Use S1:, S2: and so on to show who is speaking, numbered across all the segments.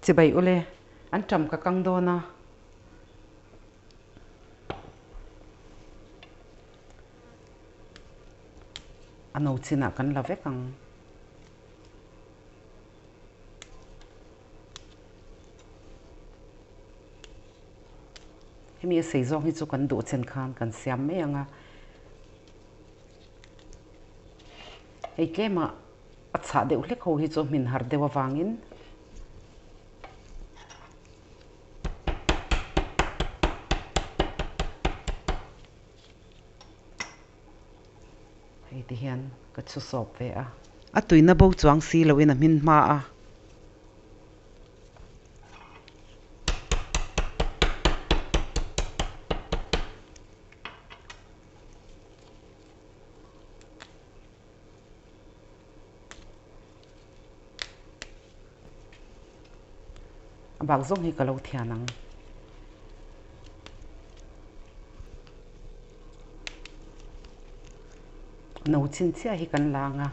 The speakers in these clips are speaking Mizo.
S1: Chibai ule, an ṭam ka kang dawn a. A no chinah kan la vek ang. Hemi a sei zawng hi chu kan duh chen khan kan siam mai ang a. Hei tlemah a chhah deuh hlek ho hi chu hmin har deuh avangin hei ti hian ka chhu sawp ve a. A tuina bo chuang si loin a hmin hma a. A bak zawng hi ka lo thian ang. No chhinchhiah hi kan la ang a.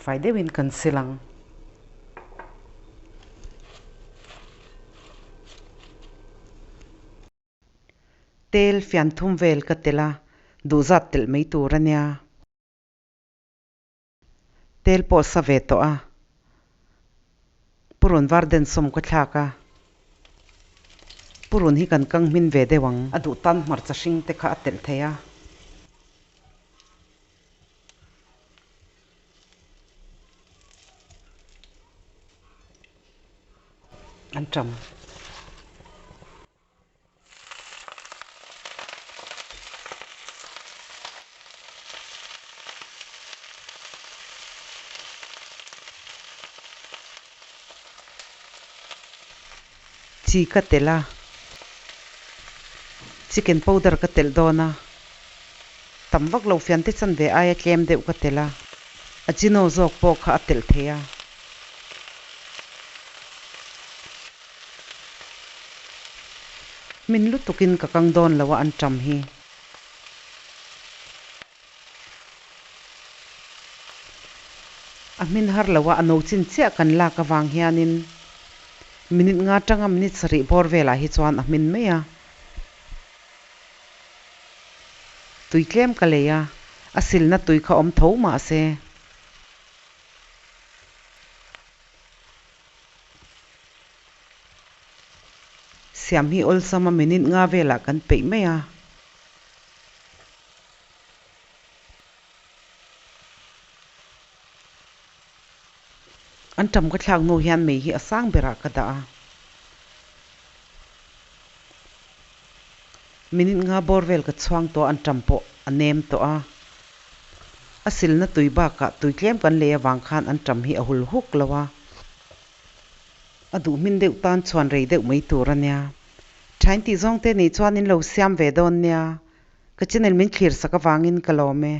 S1: Fai deuhin kan sil ang. Tel fian thum vel ka telh a, duhzat telh mai tur a nia. Tel pawh sa ve tawh a, purun var den sawm ka thlak a, purun hi kan kang hmin ve deuh ang. A duh tan hmarcha hring te kha a telh thei a. An ṭam. Chi ka telh a, chicken powder ka telh dawn a, tam vak lo fian te chan ve aia tlem deuh ka telh a, ajino zawk pawh kha a telh thei a. Min lutukin ka kang dawn lo a an ṭam hi. A hmin har lo a, a no chin chiah kan lak avang hianin minute nga tanga minute sarih bawr velah hi chuan a hmin mai a. Tui tlem ka lei a, a silna tui kha awm tho mah se. Siam hi awlsam a minute nga velah kan peih mai a. An ṭam ka thlak hnu hian mei hi a sang berah ka dah a. Minute nga bawr vel ka chhuang tawh a, an ṭam pawh a nem tawh a. A silna tui bakah tui tlem kan lei avang khan an ṭam hi a hul huk lo a. A duh hmin deuh tan chhuan rei deuh mai tur a nia. Ṭhain tih zawng te nih chuan in lo siam ve dawn nia. Ka channel min thlir sak avangin ka lawm e.